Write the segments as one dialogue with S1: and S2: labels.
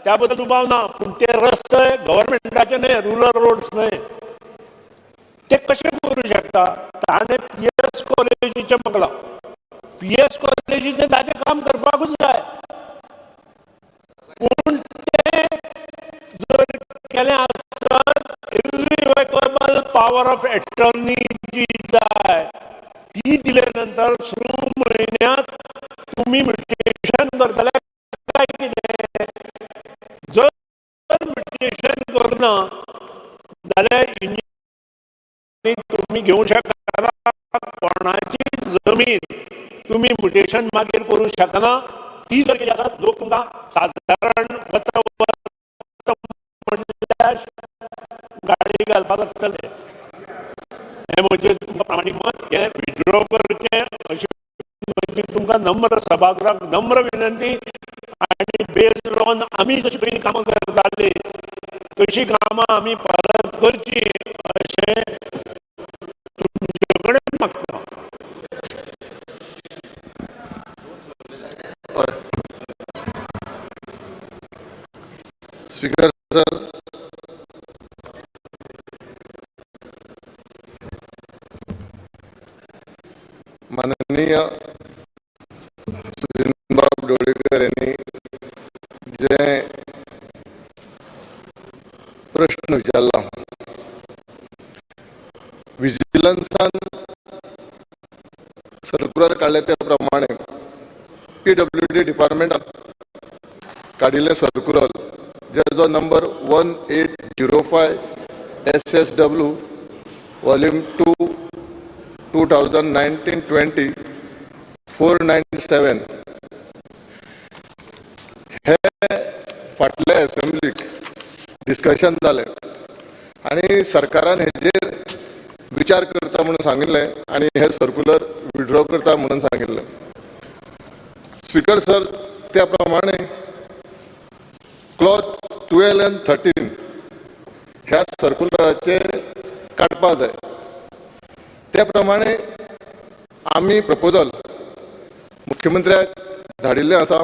S1: त्या बद्दल दुबाव ना, पूण ते रस्ते गव्हर्मेंटाचे न्हय, रुरल रोड्स न्हय. ते कशे करूं शकता? ताणें पीएस कॉलेजीचें मागलां. पीएस कॉलेजीचें ताचें काम करपाकूच जाय, पूण तें जर केलें आसत, इरिवोकेबल पावर ऑफ एटर्नी जी जाय ती दिले नंतर 6 म्हयन्यांत तुमी म्युटेशन करतले काय कितें? जर म्युटेशन करना जाल्यार तुमी घेवंक शकना. कोणाची जमीन तुमी म्युटेशन मागीर करूं शकना. ती जर केली आसत, लोक तुमकां सादारण वता वता म्हणल्यार गाडी घालपाक लागतले. हें म्हजें तुमकां प्रामाणीक मत. हें विड्रॉ करचें अशी म्हजी तुमकां नम्र सभागृहाक नम्र विनंती. आनी बेज्ड ऑन आमी जशी पयलीं कामां करताली तशी कामां आमी परत करची अशें तुमचे कडेन मागता.
S2: स्पीकर सर, माननीय सुदिनबाब ढवळीकर यांनी जे प्रश्न विचारला, विजिलन्सान सर्कुलर काडले त्या प्रमाणे पीडब्ल्यूडी डिपार्टमेंटान काडिल्लें सर्कुलर, ज्याचो number 1805 SSW volume 2 2019-20 497, हे फाटल्या असेंब्लीक डिस्कशन जालें आनी सरकारान हेजेर विचार करता म्हणून सांगिल्लें आनी हे सर्कुलर विड्रॉ करता म्हणून सांगिल्लें. स्पीकर सर, त्या प्रमाणे क्लॉज 12 आनी 13 ह्या सर्कुलराचे काडपा जाय. त्या प्रमाणे आमी प्रपोजल मुख्यमंत्र्याक धाडिल्लें आसा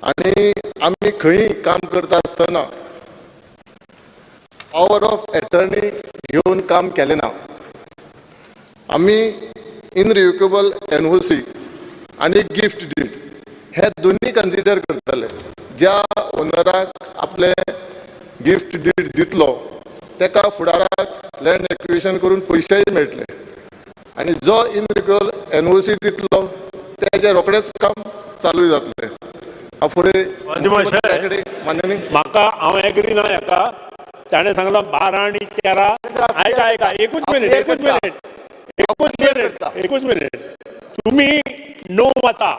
S2: आनी आमी खंय काम करता आसतना पावर ऑफ एटर्नी घेवन काम केलें ना. आमी इनरिव्होकेबल एनओसी आनी गिफ्ट did हे दोन्ही कन्सिडर करतले. ज्या ओनराक आपले गिफ्ट did दितलो तेका फुडाराक लँड एक्विजिशन करून पयशेय मेळटले आनी जो इनरिव्होकेबल एनओसी दितलो तेजें रोखडेंच काम चालू जातलें. हांव फुडें मुख्यमंत्र्या कडेन माननीय
S1: म्हाका हांव एग्री ना हेका. ताणें सांगलां 12 आनी 13. आयका, आयका, एकूच मिनीट, एकूच मिनीट, एकूच मिनीट, एकूच मिनीट. तुमी 9 वाचा,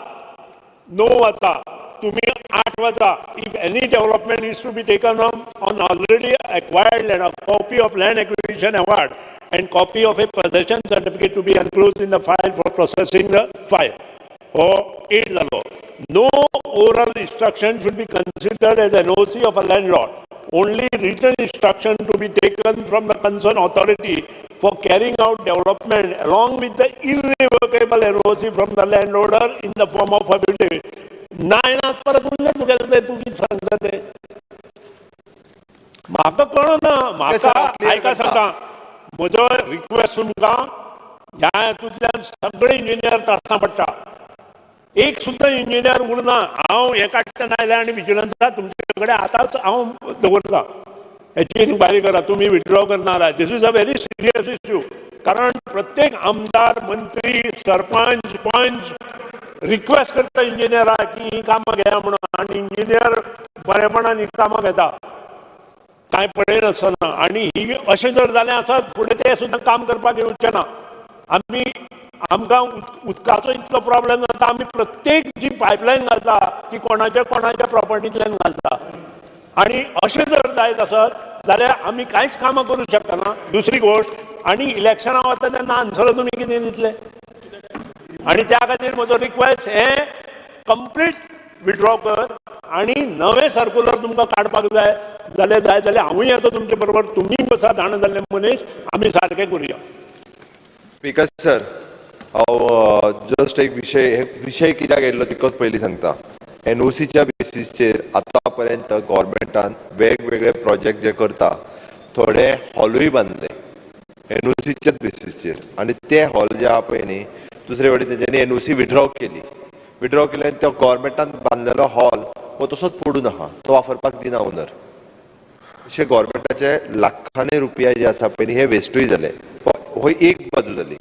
S1: 9 वाचा, तुमी 8 वाचा. If any development is to be taken on already acquired land, a copy of land acquisition award and copy of a possession certificate to be enclosed in the file for processing the file. हो 8 जालो. No oral instruction should be considered as NOC of a landlord. Only written instruction to be taken from the concerned authority for carrying out development along with the irrevocable NOC from the landowner in the form of affidavit. नायनात परत उरलें तुगेलें तें. तूं कितें सांगता तें म्हाका कळना. म्हाका आयका, सांगता, म्हजो रिक्वेस्ट तुमकां, ह्या हातूंतल्यान सगळे इंजिनियर त्रासां पडटा. एक सुद्दां इंजिनियर उरना. हांव हें काडटा नाजाल्यार आनी विजिलन्सा तुमचे कडेन आतांच हांव दवरता. हेची इन्क्वायरी करा. तुमी विड्रॉ करणार. This is a very serious issue, कारण प्रत्येक आमदार, मंत्री, सरपंच, पंच रिक्वेस्ट करता इंजिनियराक की ही कामां घेया म्हणून आनी इंजिनियर बरेपणान ही कामां घेता, कांय पळयनासतना. आनी ही अशें जर जालें आसत, फुडें ते सुद्दां काम करपाक येवचे ना. आमी आमकां उदकाचो इतलो प्रॉब्लेम जाता. आमी प्रत्येक जी पायपलायन घालता ती कोणाच्या कोणाच्या प्रॉपर्टींतल्यान घालता आनी अशें जर जायत आसत जाल्यार आमी कांयच कामां करूं शकना. दुसरी गोश्ट, आनी इलेक्शनां वता तेन्ना आन्सर तुमी कितें दितले? आनी त्या खातीर म्हजो रिक्वेस्ट, हें कंप्लीट विड्रॉ कर आनी नवें सर्कुलर तुमकां काडपाक जाय जाल्यार, जाय जाल्यार हांवूय येता तुमचे बरोबर. तुमी बसा, जाणा जाल्ले मनीस, आमी सारकें करुया.
S3: स्पीकर सर, हांव जस्ट एक विशय, हे विशय कित्याक येयल्लो तितकोच पयलीं सांगता. एनओसीच्या बेसीसचेर आतां पर्यंत गव्हर्मेंटान वेगवेगळे प्रोजेक्ट जे करता, थोडे हॉलूय बांदले एनओसीच्याच बेसीसचेर आनी ते हॉल जे आहा पळय न्ही, दुसरे वटेन तेंच्यांनी एनओसी विड्रॉ केली. विड्रॉ केले आनी तो गव्हर्मेंटान बांदलेलो हॉल हो तसोच पडून आहा, तो वापरपाक दिना ओनर. अशे गव्हर्मेंटाचे लाखांनी रुपया जे आसा पळय न्ही, हे वेस्टूय जाले. हो एक बाजू जाली.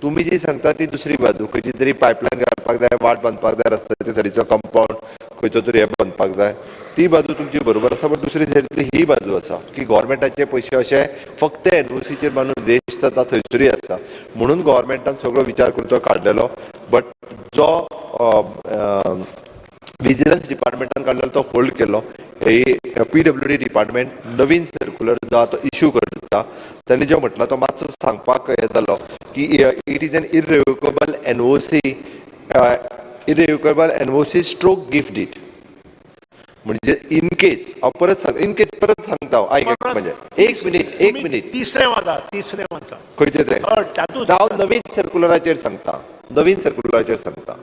S3: तुमी जी सांगता ती दुसरी बाजू, खंयची तरी पायपलायन घालपाक जाय, वाट बांदपाक जाय, रस्त्याच्या सायडीचो कंपावंड खंयचो तरी हे बांदपाक जाय, ती बाजू तुमची बरोबर आसा. बट दुसरी सायडींतली ही बाजू आसा की गव्हर्मेंटाचे पयशे अशे फक्त एनओसीचेर बांदून वेस्ट जाता, थंयसरूय आसा. म्हणून गव्हर्मेंटान सगळो विचार करून तो काडलेलो. बट जो विजिलन्स डिपार्टमेंटान काडलेलो तो होल्ड केलो. ही पीडब्ल्यूडी डिपार्टमेंट नवीन सर्कुलर जो आहा तो इशू करता. तांणी जो म्हटला तो मातसो सांगपाक हें जालो की it is an irrevocable NOC, irrevocable NOC stroke gift deed. म्हणजे इन केस हांव परत सांग, इन केस परत सांगता हांव, आयक म्हणजे एक मिनीट, एक मिनीट.
S1: तिसरें वता, तिसरें वता.
S3: खंयचें तें?
S1: हय, तातूंत.
S3: हांव नवीन सर्कुलराचेर सांगता, नवीन सर्कुलराचेर सांगता.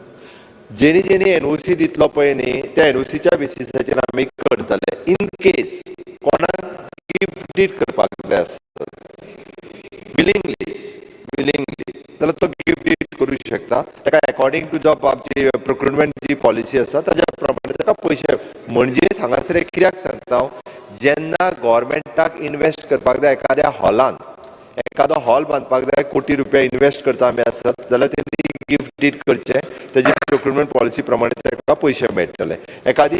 S3: जेणी जेणी एनओसी दितलो पळय न्ही, त्या एनओसीच्या बेसिसाचेर आमी करतले. इन केस कोणाक गिफ्ट डीड करपाक जाय आसत विलिंगली, विलिंगली जाल्यार तो गिफ्ट डीड करूं शकता. ताका अकॉर्डिंग टू the आमची प्रोक्युरमेंट जी पॉलिसी आसा ताज्या प्रमाणे ताका पयशे. म्हणजेच हांगासर एक कित्याक सांगता हांव, जेन्ना गव्हर्मेंटाक इनवेस्ट करपाक जाय एखाद्या हॉलान, एखादो हॉल बांदपाक जाय, कोटी रुपया इनवेस्ट करता आमी आसत जाल्यार तेणी गिफ्ट डीड करचें, तेजी प्रोक्युरमेंट पॉलिसी प्रमाणे ताका पयशे मेळटले. एखादी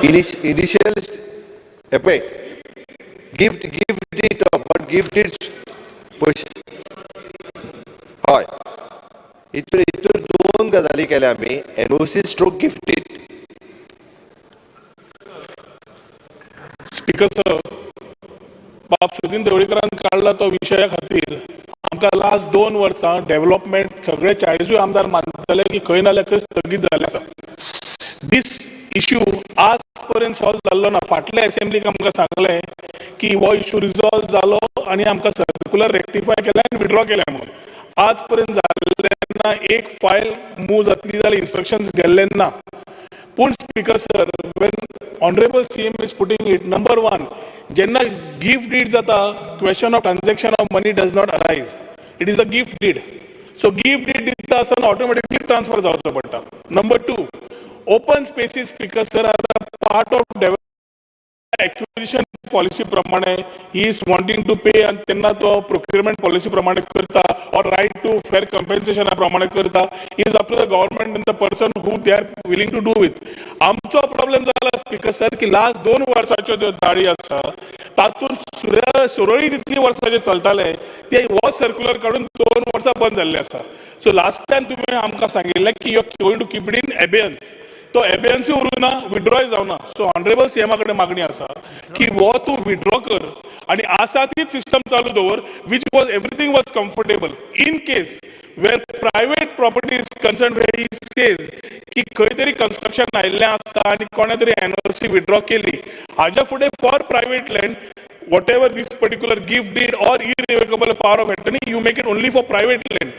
S3: इनिशियल हे पळय gift, gift deed, but gift deed पयशे. हय, हितून हितून दोन गजाली केल्या आमी, NOC stroke gift deed.
S4: Speaker sir, बाब सुदीन ढवळीकरान काडला तो विशया खातीर आमकां लास्ट 2 वर्सां डेव्हलपमेंट सगळे 40 आमदार मानतले की खंय ना जाल्यार खंय स्थगीत जाल्लें आसा. दीस इश्यू आज पर्यंत सॉल्व जाल्लो ना. फाटल्या एसेंब्लीक आमकां सांगलें की हो इश्यू रिजॉल्व जालो आनी आमकां सर्कुलर रेक्टिफाय केलें आनी विड्रॉ केलें म्हणून. आज पर्यंत जाल्लें ना. एक फायल मूव जातली जाल्यार इन्स्ट्रक्शन्स गेल्ले ना. पूण speaker sir, when honourable CM is putting it, number 1, जेन्ना गिफ्ट did जाता, question of transaction of money does not arise. It is a gift deed. So gift deed दिता आसतना ऑटोमॅटिकली ट्रान्सफर जावचो पडटा. Number 2, open spaces speaker sir are a part of acquisition policy प्रमाणे he is wanting to pay आनी तेन्ना तो procurement policy प्रमाणे करता or right to fair कम्पेन्सेशना प्रमाणे करता. Is up to the government and the person who they are willing to do with. आमचो problem जाला स्पीकर सर की लास्ट 2 वर्साच्यो ज्यो दाळी आसा तातूंत सुरळीत इतली वर्सां जे चलताले ते हो सर्कुलर काडून 2 वर्सां बंद जाल्ले आसा. सो लास्ट टायम तुमी आमकां सांगिल्लें की you are going to keep it in abeyance. तो एबेयन्सूय उरूं ना, विड्रॉय जावना. सो ऑनरेबल सीएमा कडेन मागणी आसा की हो तूं विड्रॉ कर आनी आसा तीच सिस्टम चालू दवर, which was everything was comfortable. In case where private property is concern, where he says की खंय तरी कन्स्ट्रक्शन आयिल्लें आसा आनी कोणें तरी एनओसी विड्रॉ केली, हाज्या फुडें for private land whatever this particular gift deed or irrevocable power of attorney, you make it only for private land,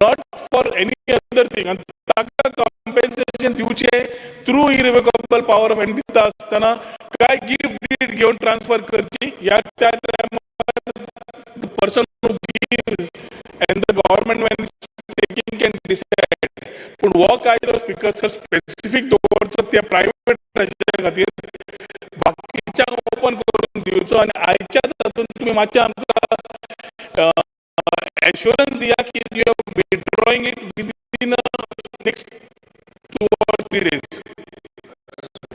S4: not for any other thing. आनी ताका कॉम्पेन्सेशन दिवचें through irrevocable power of attorney दिता आसतना काय gift deed घेवन transfer करची, ह्या त्या टायमार the person who gives and the government when taking can decide. पूण हो कायदो स्पीकर सर स्पेसिफीक दवरचो त्या प्रायवेट खातीर, बाकीच्यांक ओपन करून दिवचो. आनी आयच्या तातूंत तुमी मातशें आमकां एश्योरन्स दिया की you are withdrawing it within next 2 or 3 days.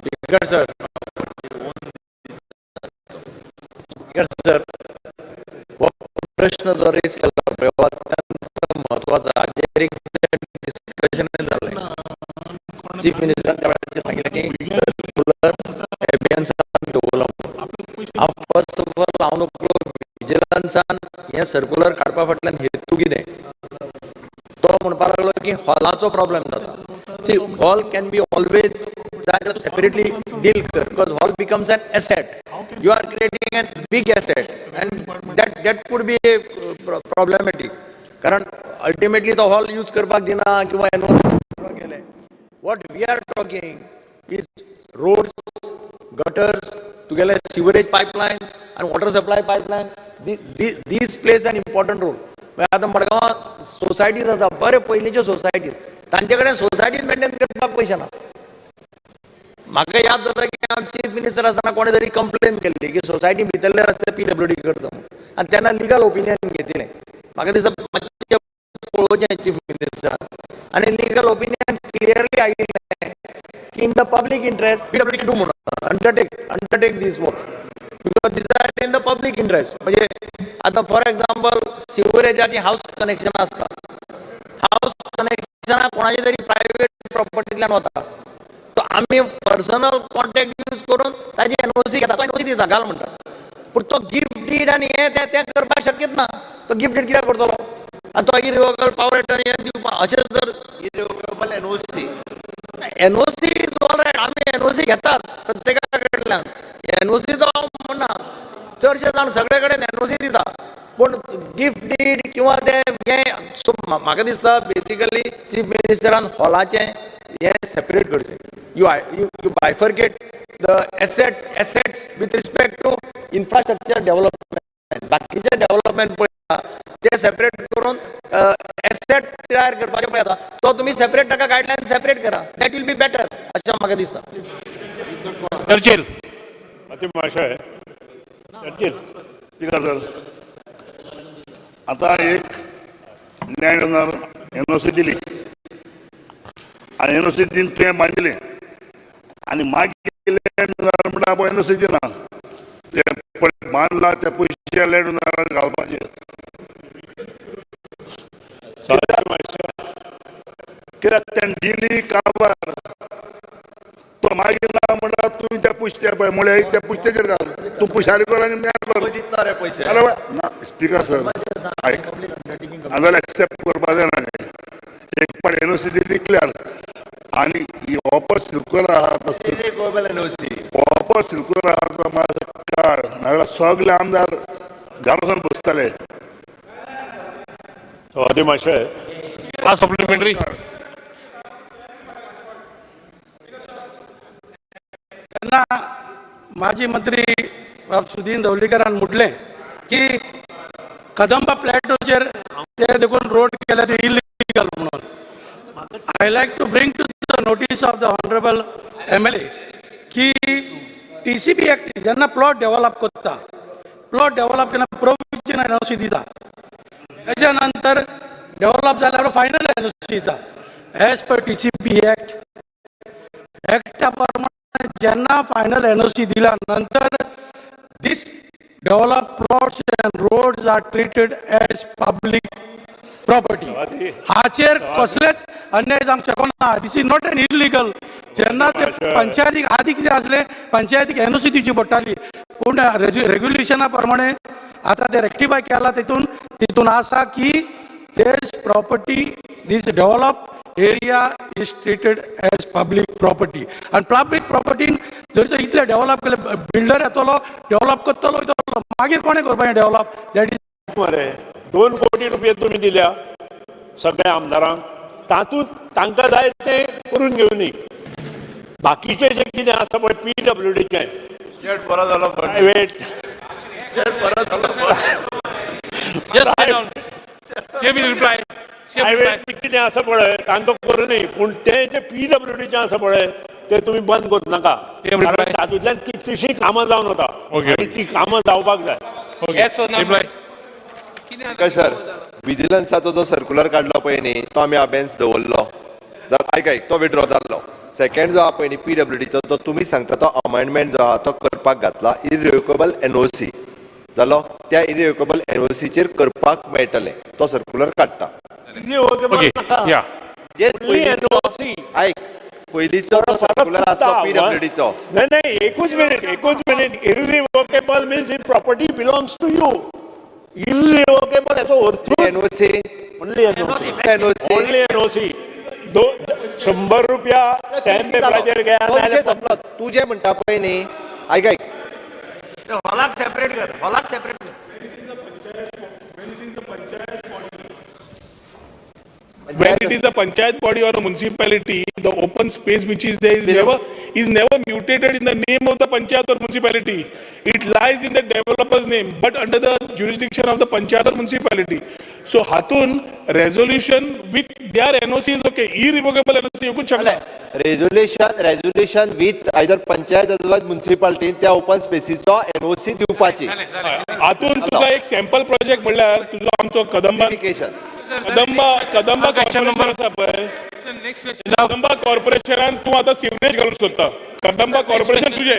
S5: Speaker sir, speaker sir, हो प्रश्न जो रेज केला पळय हो अत्यंत म्हत्वाचो. हाजेर एक डिस्कशन जालें. चीफ मिनिस्टरान त्या वेळार सांगिल्लें की सर्कुलर एबेयन्सान दवरला. हांव फर्स्ट ऑफ ऑल हांव नकळो विजिलन्सान हें सर्कुलर काडपा फाटल्यान हेतू कितें. तो म्हणपाक लागलो की हॉलाचो प्रॉब्लेम जाता. See, hall can be always जाय जाल्यार तूं सेपरेटली डील कर, because hall becomes an asset. You are creating an big asset and that could be a problematic. कारण अल्टिमेटली तो हॉल यूज करपाक दिना किंवा एनओसी केलें. What we are talking is roads, gutters, तुगेले सिवरेज पायपलायन आनी water supply pipeline. These plays an important role. म्हळ्यार आतां मडगांवां सोसायटीज आसा, बरे पयलींच्यो सोसायटीज, तांचे कडेन सोसायटीज मेंटेन करपाक पयशे ना. म्हाका याद जाता की हांव चीफ मिनिस्टर आसतना कोणे तरी कंप्लेन केल्ली की सोसायटी भितरले रस्ते पीडब्ल्यूडी करता म्हणून, आनी तेन्ना लिगल ओपिनियन घेतिल्लें. म्हाका दिसता मातशें पळोवचें चीफ मिनिस्टरान, आनी लिगल ओपिनियन क्लियरली आयिल्लें की in the public interest PWD do म्हणून undertake these works because these are in the public interest. म्हणजे आतां फॉर एग्जाम्पल सिवरेजाची हावस कनेक्शन आसता, हावस कनेक्शना कोणाचे तरी प्रायवेट प्रॉपर्टींतल्यान वता, तो आमी पर्सनल कॉन्टॅक्ट यूज करून ताजी एनओसी घेता, तो एनओसी दिता घाल म्हणटा, पूण तो गिफ्ट did आनी हें तें तें करपाक शक्यच ना. तो गिफ्ट did कित्याक करतलो आनी तो इरिवोकेबल पावर हें दिवपा अशें जर
S3: irrevocable NOC.
S5: NOC is all right, आमी एनओसी घेतात प्रत्येका कडल्यान. एनओसीचो हांव म्हणना, चडशे जाण सगळे कडेन एनओसी दिता, पूण गिफ्ट did किंवा ते हें. सो म्हाका दिसता बेसिकली चीफ मिनिस्टरान हॉलाचें हें सेपरेट करचें. You bifurcate the assets with respect to infrastructure development. बाकीचे डेव्हलपमेंट पळयता ते सेपरेट करून एसेट तयार करपाचे पळय आसा, तो तुमी सेपरेट ताका गायडलायन सेपरेट करा, that will be better अशें म्हाका दिसता.
S6: चर्चिल.
S1: अति महाशय चर्चिल.
S7: स्पीकर सर, आता एक लँड ओनर एनओसी दिली आनी एनओसी दिवन तुवें बांदिलें आनी मागीर लँड ओनर म्हणटा पळय एनओसी दिना, ते पळय बांदला ते पयशे लँड ओनराक घालपाचे.
S1: अति महाशय.
S7: कित्याक तेणें दिली काबार, तो मागीर ना म्हणटा तुवें ते पयशे ते पळय म्हळ्यार ते पयशेचेर घाल, तूं पुशारी कर आनी मेळ कर.
S3: दितलो रे पयशे.
S7: अरे ना स्पीकर सर, आयक, नाजाल्यार एक्सेप्ट करपा जायना हें. एक पाट एनओसी दिली क्लियर आनी ही ऑपर सिल्कुलर आहा तो
S3: इरिव्होकेबल एनओसी.
S7: ऑपर सिल्कुलर आहा तो मातसो काड, नाजाल्यार सगळे आमदार घरा वचून बसतले.
S1: अति महाशय.
S6: Last supplementary.
S8: तेन्ना माजी मंत्री बाब सुदीन दवलीकरान म्हटलें की कदंबा प्लॅटोचेर ते देखून रोड केल्या ते इलिगल म्हणून. I like to bring to the notice of the honourable MLA की टीसीपी एक्ट जेन्ना प्लॉट डेव्हलप करता, प्लॉट डेव्हलप केन्ना प्रोविजन एनओसी दिता, तेच्या नंतर डेव्हलप जाल्यार फायनल एनओसी दिता. एज पर टीसीपी एक्ट, एक्टा प्रमाणे जेन्ना फायनल एनओसी दिल्या नंतर this develop plots and roads are treated as public property. हाचेर कसलेच अन्याय जावंक शकना. This is not an illegal. जेन्ना ते पंचायतीक आदी कितें आसलें, पंचायतीक एनओसी दिवची पडटाली, पूण रेग्युलेशना प्रमाणे आतां ते रेक्टिफाय केला. तितून आसा की this property, this develop area is treated as public property. आनी पब्लीक प्रॉपर्टीन जर तर इतले डेव्हलप केले, बिल्डर येतलो, डेव्हलप करतलो, वयतलो, मागीर कोणें करपाचें डेव्हलप? That is
S1: मरे 2 कोटी रुपये तुमी दिल्या सगळ्या आमदारांक, तातूंत तांकां जाय तें करून घेवनी. बाकीचे जे कितें आसा पळय पीडब्ल्यूडीचें
S3: शेट बरो जालो.
S1: प्रायवेट
S3: शेट बरो जालो.
S6: Yes. CM will reply. CM reply.
S1: Private कितें आसा पळय तांकां करूं न्ही, पूण तें जे पीडब्ल्यूडीचें आसा पळय तें तुमी बंद करूं नाका,
S6: CM reply.
S1: कारण तातूंतल्यान कितलींशीं कामां जावन वता आनी ती कामां जावपाक जाय.
S6: Okay, reply.
S3: काय सर, विजिलन्साचो जो सर्क्युलर काडलो पळय न्ही, तो आमी अबेन्स दवरलो. आयक आयक, तो विड्रॉ जाल्लो. सेकंड जो आहा पळय न्ही पीडब्ल्यूडीचो, तो तुमी सांगता तो अमेंडमेंट जो आहा तो करपाक घातला. इरिव्होकेबल एनओसी जालो, त्या इरिव्होकेबल एनओसीचेर करपाक मेळटलें, तो सर्क्युलर काडटा.
S6: ओके या.
S3: जे
S1: Only NOC.
S3: आयक, पयलींचो तो सर्क्युलर आसलो पीडब्ल्यूडीचो.
S1: नाही नाही, एकूच मिनिट, एकूच minute. Irrevocable means if property belongs to you. Irrevocable याचो अर्थ
S3: NOC.
S1: Only NOC.
S3: NOC.
S1: Only NOC. 100 रुपया स्टॅम्प पेपराचेर घ्या.
S3: तो विशय
S1: नाजाल्यार
S3: संपलो. तूं जें म्हणटा पळय न्ही, आयक आयक.
S5: हॉलाक सेपरेट कर, हॉलाक सेपरेट कर.
S4: When it is a panchayat body or a municipality, the open space which is there is never mutated in the name of the panchayat or municipality. It lies in the developer's name, but under the jurisdiction of the panchayat or municipality. So हातून resolution with their NOC is okay. Irrevocable NOC येवकूच शकना.
S3: Resolution with either panchayat otherwise मुन्सिपाल्टीन त्या open स्पेसीचो NOC दिवपाची.
S4: हातून तुका एक sample project म्हणल्यार तुजो आमचो Kadamba
S3: Notification.
S4: Kadamba
S6: Question
S4: corporation
S6: number-
S4: आसा पळय. कदंबा कॉर्पोरेशनान तूं आतां सिवरेज घालूंक सोदता. कदंबा कॉर्पोरेशन तुजें,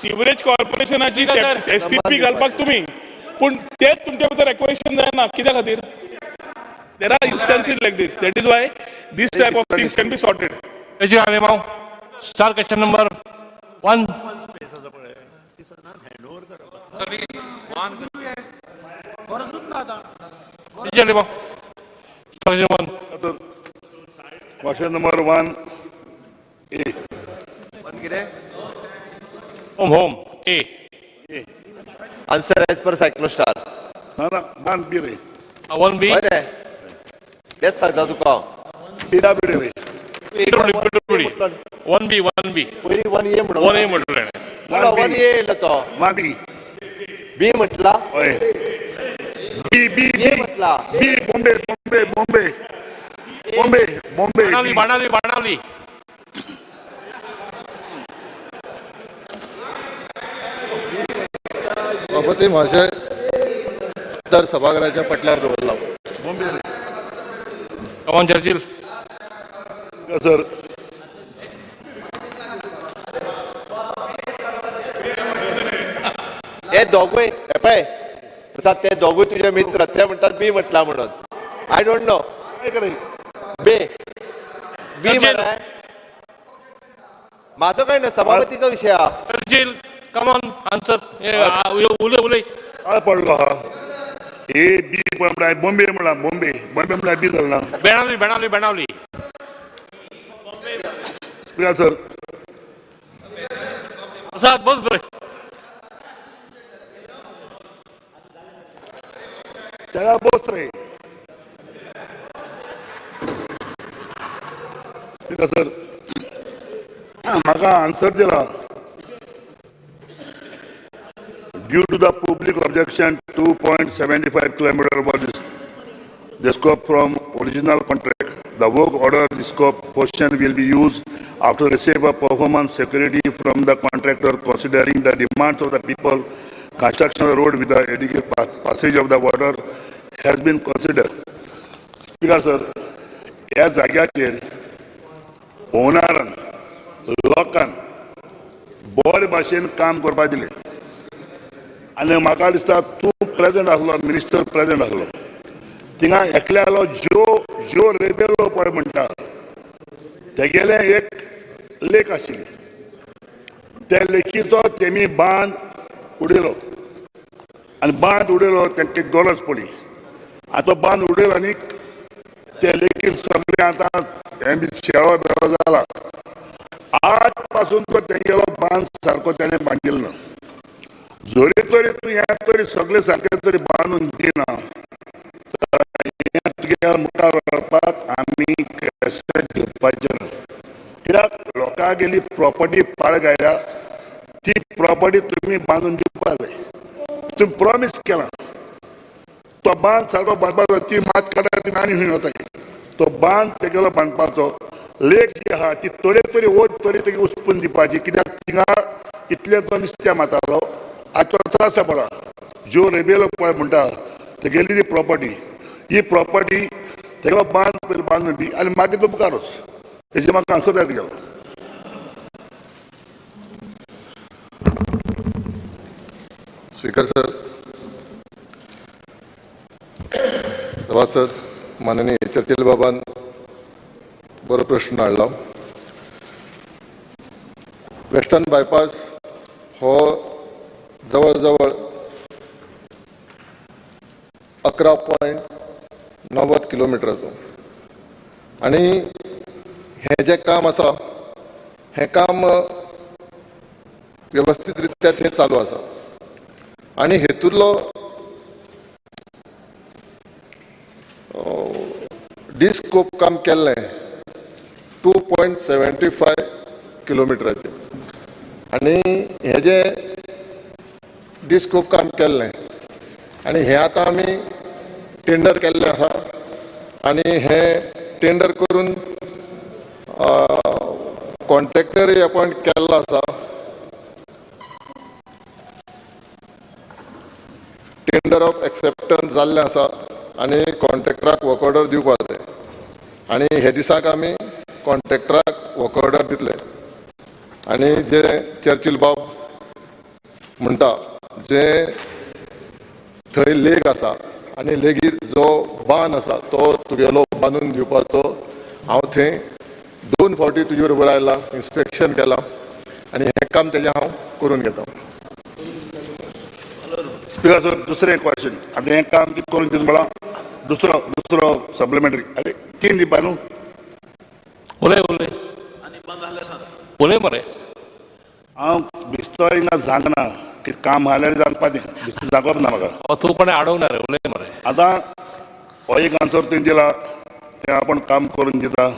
S4: सिवरेज कॉर्पोरेशनाची एसटीपी घालपाक तुमी, पूण तेच तुमच्या भितर एक्वेशन जायना कित्या खातीर? There are instances like this. That is why this type of things can be sorted.
S6: Churchill Alemao, star question number 1. Churchill Alemao, star question 1.
S7: Question number 1 A.
S3: पण कितें?
S6: Home, home, A.
S3: Answer as per cyclostyle.
S7: ना ना, one बी रे.
S6: 1 B.
S3: हय रे, तेच सांगता तुका हांव.
S7: पीडब्ल्यूडी रे.
S6: PWD. 1 B, 1 B.
S3: पयलीं वन ए म्हणून.
S6: 1 A म्हटलें.
S3: वन ए येयलो तो.
S7: वन बी.
S3: बी म्हटला.
S7: हय, बी बी.
S3: ए म्हटला.
S7: बी, बॉम्बे, बॉम्बे, बॉम्बे, बॉम्बे, बॉम्बे.
S6: बाणावली, बाणावली, बाणावली.
S2: सभापती म्हाशय, तर सभाघराच्या पटल्यार दवरला.
S7: बॉम्बे रे.
S6: Come on, Churchill.
S7: Sir.
S3: हे दोगूय हे पळय प्रसाद, ते दोगूय तुजे मित्र, ते म्हणटात बी म्हटला म्हणून. I don't know.
S7: काय करे?
S3: बी बी.
S6: चर्चिल.
S3: मरे, म्हाजो काय ना, सभापतीचो विशय हा.
S6: Churchill, come on, answer. उलय, उलय.
S7: काय पडलो हा? ए बी म्हळ्यार बॉम्बे म्हणला, बॉम्बे, बॉम्बे म्हळ्यार बी जालें ना?
S6: बेणावली, बेणावली, बेणावली.
S7: Speaker sir.
S6: प्रसाद, बस बरे.
S7: त्याला बोस रे. स्पीकर सर, म्हाका आन्सर दिला, due to the public objection, 2.75 kilometer was the scope from original contract. The work order, the scope portion will be used after receipt of performance security from the contractor, considering the demands of the people. Construction of the road with the adequate passage of the water has been considered. Speaker sir, ह्या जाग्याचेर ओनरान लोकान बरे भाशेन काम करपाक दिलें आनी म्हाका दिसता तूं प्रेजंट आसलो, मिनिस्टर प्रेजंट आसलो थिंगा. एकल्यालो ज्यो ज्यो रेबेलो पळय म्हणटा, तेगेलें एक लेक आशिल्ली. त्या लेकीचो तेमी बांद उडयलो आनी बांद उडयलो, तांकां गरज पडली. आतां तो बांद उडयलो आनी ते लेकीन सगळें आतां हें बी शेळो बेळो जाला. आज पासून तो तेगेलो बांद सारको तेणें बांदिल्लो ना. जरी तरी तूं हें तरी सगळें सारकें तरी बांदून दिना, हें तुगेल्या मुखार व्हरपाक आमी केसेट घेवपाचें ना. कित्याक लोकांगेली प्रॉपर्टी पाळ घायल्या, ती प्रॉपर्टी तुमी बांदून दिवपाक जाय. तुमी प्रॉमीस केलां. तो बांद सारको बांदपाचो, ती मात काडा तुमी आनी खंय वताय. तो बांद तेगेलो बांदपाचो, लेक जी आहा ती तरे तरी वत तरी तेगे उसपून दिवपाची. कित्याक थिंगा इतले तो नुस्त्या मारतालो, आतां तो त्रास पडला. ज्यो रेबेलो पळय म्हणटा तेगेली ती प्रॉपर्टी, ही प्रॉपर्टी तेगेलो बांद पयलीं बांदून दी आनी मागीर तो मुखार वच. तेजे म्हाका आन्सर जाय तेगेलो.
S2: स्पीकर सर, सभासद माननीय चर्चिल बाबान बरो प्रश्न हाडला. वेस्टर्न बायपास हो जवळ जवळ 11.90 किलोमिटराचो आनी हें जें काम आसा, हें काम वेवस्थीत रित्या थंय चालू आसा आनी हेतूंतलो डिस्कोप काम केल्लें 2.75 किलोमिटराचें आनी हेजें डिस्कोप काम केल्लें आनी हें आतां आमी टेंडर केल्लें आसा आनी हें टेंडर करून कॉन्ट्रॅक्टरूय अपॉयंट केल्लो आसा. टेंडर ऑफ एक्सेप्टन्स जाल्लें आसा आनी कॉन्ट्रॅक्टराक वर्क ऑर्डर दिवपा जाय आनी हे दिसाक आमी कॉन्ट्रॅक्टराक वर्क ऑर्डर दितले. आनी जे चर्चिल बाब म्हणटा, जे थंय लेक आसा आनी लेगीर जो बांद आसा तो तुगेलो बांदून दिवपाचो, हांव थंय दोन फावटी तुजे बरोबर आयला, इन्स्पेक्शन केलां आनी हें काम तेजें हांव करून घेता.
S7: स्पिकर सर, दुसरें क्वेश्चन. आतां हें काम कितें करून दिता म्हळां. दुसरो सप्लिमेंटरी, अरे तीन दिवपा न्हू.
S6: उलय उलय उलय मरे.
S7: हांव बिस्तो हिंगा सांगना की काम आसल्यार सांगपा तें बिस्तो सांगप ना म्हाका.
S6: हो, तूं कोणें आडोवना रे, उलय मरे.
S7: आतां हो एक आन्सर तुवें दिला, तें आपूण काम करून दिता,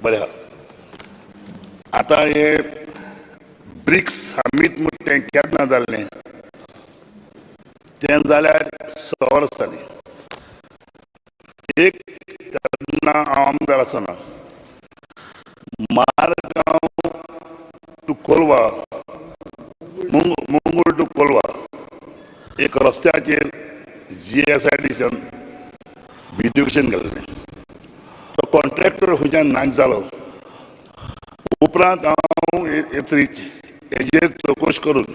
S7: बरें आहा. आतां हे ब्रिक्स समीट म्हूण तें केन्ना जाल्लें? तें जाल्यार 6 वर्सां जालीं. एक तेन्ना हांव आमदार आसतना मारगांव टू कोलवा, मंगूर टू कोलवा एक रस्त्याचेर जीएसआयडीसीन ब्युटिफिकेशन केल्लें. तो कॉन्ट्रॅक्टर खंयच्यान नाच जालो. उपरांत हांव हेजेर चवकश करून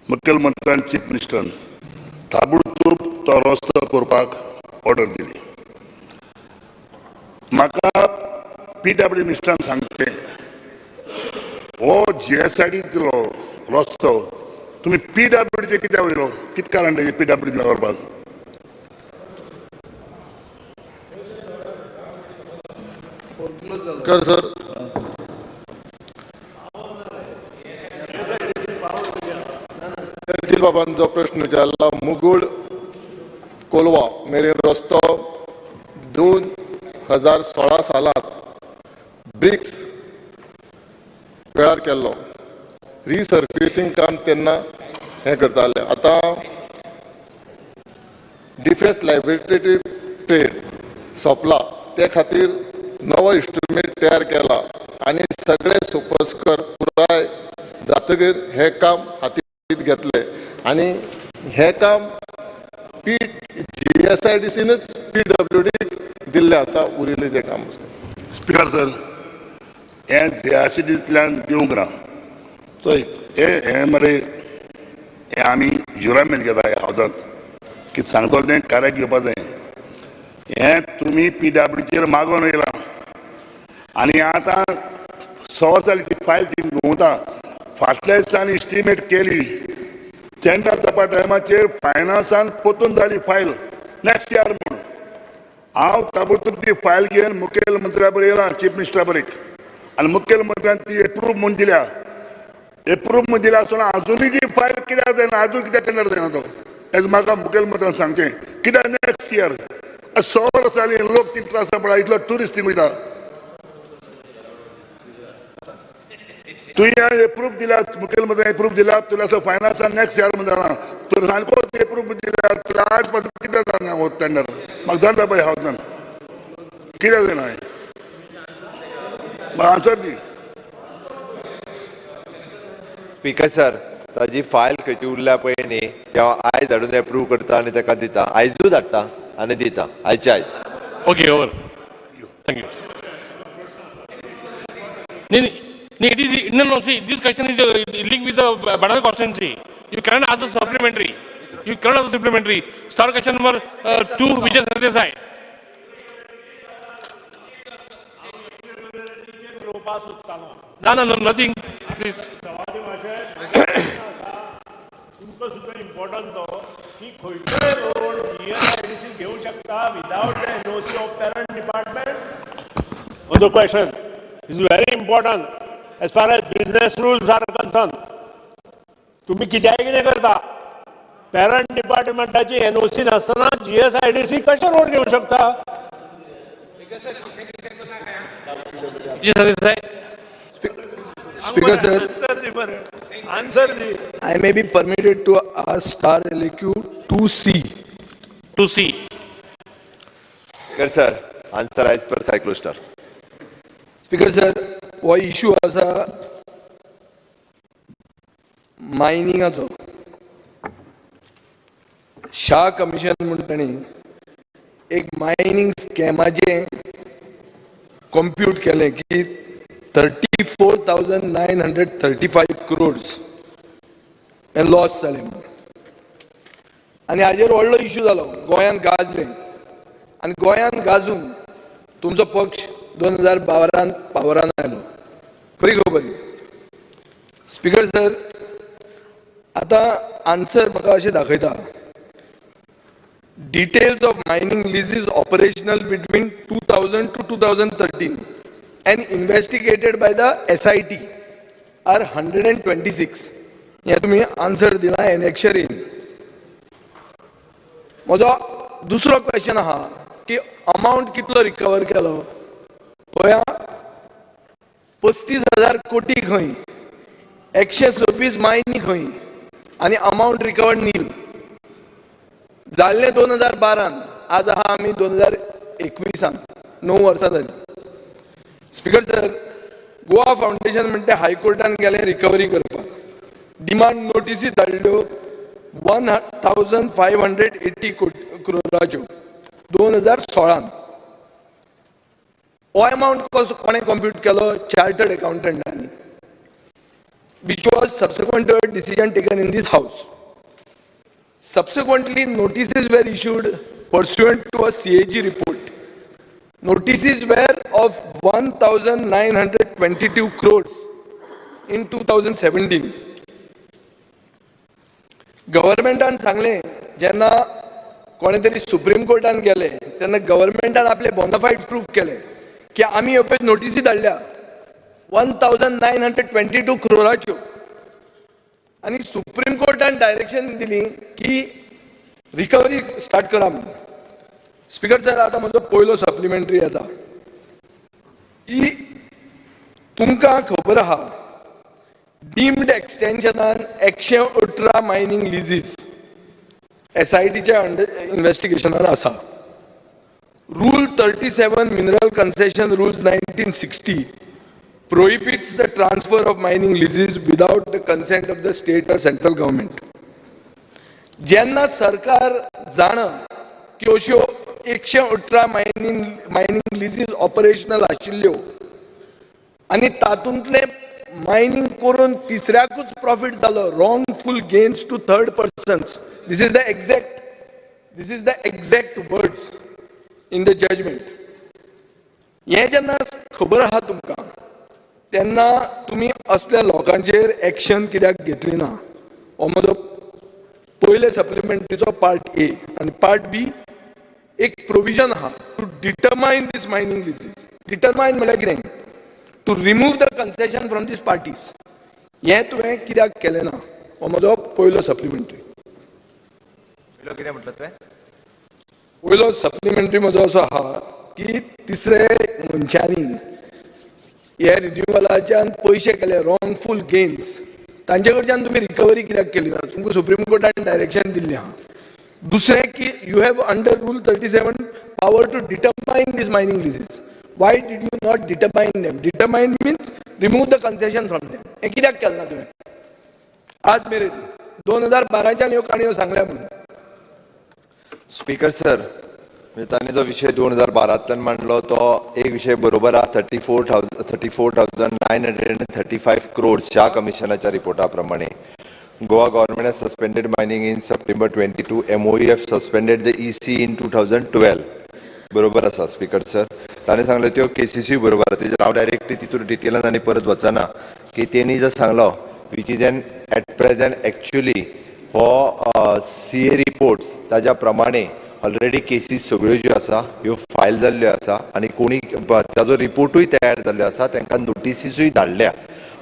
S7: मुखेलमंत्र्यान, चीफ मिनिस्टरान ताबडतोब तो रस्तो करपाक ऑर्डर दिली. म्हाका पीडब्ल्यू मिनिस्टरान सांगचें, हो जीएसआयडींतलो रस्तो तुमी पीडब्ल्यूडीचे कित्याक वयलो? कितें कारण तेजें पीडब्ल्यूडी करपाक?
S2: कर सर. चर्चिल बाबान जो प्रश्न विचारला, मुगूळ कोलवा मेरेन रस्तो 2016 सालांत ब्रिक्स वेळार केल्लो. रिसर्फेसिंग काम तेन्ना हें करताले. आतां डिफेन्स लायबिलिटी ट्रेड सोंपला, ते खातीर नवो इन्स्ट्रुमेंट तयार केला आनी सगळे सोपस्कर पुराय जातकीर हें काम हातींत घेतलें आनी हें काम पी जीएसआयडीसीनूच पीडब्ल्यूडी दिल्लें आसा. उरिल्लें जें काम आसा.
S7: स्पिकर सर, हें जीएसआयडींतल्यान दिवंक ना. चोय, हे हे मरे, हे आमी जुरामेंत घेता ह्या हावजांत की सांगतलो तें कार्याक घेवपा जाय. हें तुमी पीडब्ल्यूचेर मागोवन येयलां आनी आतां 6 वर्सां जाली ती फायल ती घुंवता. फाटल्या दिसांनी इस्टिमेट केली, टेंडर जावपा टायमाचेर फायनान्सान परतून जाली फायल नॅक्स्ट इयर म्हूण. हांव ताबडतोब ती फायल घेवन मुखेलमंत्र्या बरोबर येयला, चीफ मिनिस्टरा बरेक, आनी मुखेलमंत्र्यान ती एप्रूव म्हूण दिल्या. एप्रूव म्हूण दिल्या आसतना आजुनूय ती फायल कित्याक जायना? आजून कित्याक टेंडर जायना तो? एज म्हाका मुखेलमंत्र्यान सांगचें, कित्याक नॅक्स्ट इयर? 6 वर्सां जालीं, लोक ती त्रास पडला, इतलो ट्युरिस्ट थिंग वयता. तुवें एप्रूव दिल्या, मुखेलमंत्र्यान एप्रूव दिल्या, तुला फायनान्सान नॅक्स्ट इयर म्हूण जाला. तुवें सारको एप्रूव दिल्या, तुला आज पासून कित्याक जायना हो टेंडर? म्हाका जाणा पळय हावजान कित्याक जायना हें, म्हाका आन्सर दी.
S3: स्पीकर सर, ताजी फायल खंय ती उरल्या पळय न्ही, तेव्हा आयज हाडून एप्रूव करता आनी ताका दिता. आयजूच हाडटा आनी दिता, आयचे आयज.
S6: Okay, over. Thank you. न्ही न्ही, it is no, see, this question is link with the Benaulim constituency. You cannot ask the supplementary. You cannot ask the supplementary. Star question number 2, Vijay Sardesai. ना ना, nothing, please.
S1: तुमकां सुद्दां important तो की खंयचोय road GSIDC घेवंक शकता without the NOC of parent department? म्हजो question is very important as far as business rules are concern. तुमी कित्याय कितें करता, पेरंट डिपार्टमेंटाची एनओसी नासतना जीएसआयडीसी कशें रोड घेवंक शकता?
S6: Vijay Sardesai.
S9: Speaker sir,
S1: answer the बरें, answer the.
S9: I may be permitted to ask star LAQ 2C.
S6: 2C.
S3: Speaker sir, answer as per cyclostyle.
S9: Speaker sir, हो issue आसा मायनिंगाचो. Shah commission म्हूण तांणी एक मायनींग स्कॅमाचें कंप्यूट केलें की 34,935 crores हें loss जालें म्हणून. आनी हाजेर व्हडलो इशू जालो, गोंयांत गाजलें आनी गोंयांत गाजून तुमचो पक्ष 2012त पावरान आयलो. खरी खबर ही. स्पीकर सर, आतां आन्सर म्हाका अशें दाखयता, details of mining leases operational between 2000 to 2013 and investigated by the SIT are 126. हें तुमी आन्सर दिला एनेक्शर इन. म्हजो दुसरो क्वेश्चन आहा की अमावंट कितलो रिकवर केलो? पळया, 35,000 कोटी खंय, 126 मायनी खंय आनी अमावंट रिकवर्ड नील. जाल्लें 2012न, आज आहा आमी 2021आन, 9 वर्सां जालीं. स्पीकर सर, गोवा फावंडेशन म्हणटा हायकोर्टान गेलें रिकवरी करपाक. डिमांड नोटीसी धाडल्यो 1580 क्रोराच्यो 2016न. हो एमावंट कसो कोणें कंप्यूट केलो? चार्टर्ड अकाउंटंटांनी, which was subsequent to a decision taken in this house. Subsequently, notices were issued pursuant to a CAG report. Notices were of 1,922 crores in 2017. गव्हर्मेंटान सांगलें, जेन्ना कोणे तरी सुप्रीम कोर्टान गेले तेन्ना गव्हर्मेंटान आपले बोनाफायड प्रूफ केले की आमी ह्यो पळय नोटीसी धाडल्या 1922 क्रोराच्यो आनी सुप्रीम कोर्टान डायरेक्शन दिली की रिकवरी स्टार्ट करा म्हणून. स्पीकर सर, आतां म्हजो पयलो सप्लिमेंटरी येता की तुमकां खबर आहा, डीम्ड एक्सटेन्शनान 118 मायनींग लिजीस एसआयटीच्या अंडर इन्व्हेस्टिगेशनान आसा. Rule 37, Mineral Concession Rules 1960, prohibits the transfer of mining leases without the consent of the state or central government. जेन्ना सरकार जाणा की अश्यो 118 मायनींग लिजीज ऑपरेशनल आशिल्ल्यो आनी तातूंतले मायनींग करून तिसऱ्याकूच प्रॉफीट जालो, wrongful gains to third persons, this is the exact words in the judgment. हें जेन्ना खबर आहा तुमकां तेन्ना तुमी असल्या लोकांचेर एक्शन कित्याक घेतली ना? हो म्हजो पयले सप्लिमेंटरीचो पार्ट ए. आनी पार्ट बी, एक प्रोविजन आहा to determine this mining leases. Determine म्हळ्यार कितें? To remove the concession from these parties. हें तुवें कित्याक केलें ना? हो म्हजो पयलो सप्लिमेंटरी.
S3: पयलो कितें म्हटलं तुवें?
S9: पयलो सप्लिमेंटरी म्हजो असो आहा की तिसरे मनशांनी हे रिन्युवलाच्यान पयशे केले, रॉंगफूल गेन्स, तांचे कडच्यान तुमी रिकवरी कित्याक केली ना? तुमकां सुप्रीम कोर्टान डायरेक्शन दिल्लें आहा. दुसरें की you have under rule 37 power to determine these mining leases. Why did you not determine them? Determine means remove the concession from them. हें कित्याक केलें ना तुवें आज मेरेन, 2012च्यान ह्यो काणयो सांगल्या म्हणून?
S3: स्पीकर सर, म्हणजे तांणी जो विशय 2012तल्यान मांडलो तो एक विशय बरोबर आहा. 34,935 crores ह्या कमिशनाच्या रिपोर्टा प्रमाणे. Goa government has suspended mining in September 22. MOEF suspended the EC in 2012. बरोबर आसा स्पीकर सर. ताणें सांगलें त्यो केसीसूय बरोबर आसा. तेजेर हांव डायरेक्टली तितून डिटेलान आनी परत वचना की तेणी जो सांगलो which is an at present actually हो सीए रिपोर्ट्स ताज्या प्रमाणे ऑलरेडी केसीस सगळ्यो ज्यो आसा ह्यो फायल जाल्ल्यो आसा आनी कोणी ताजो रिपोर्टूय तयार जाल्लो आसा, तांकां नोटिसीसूय धाडल्या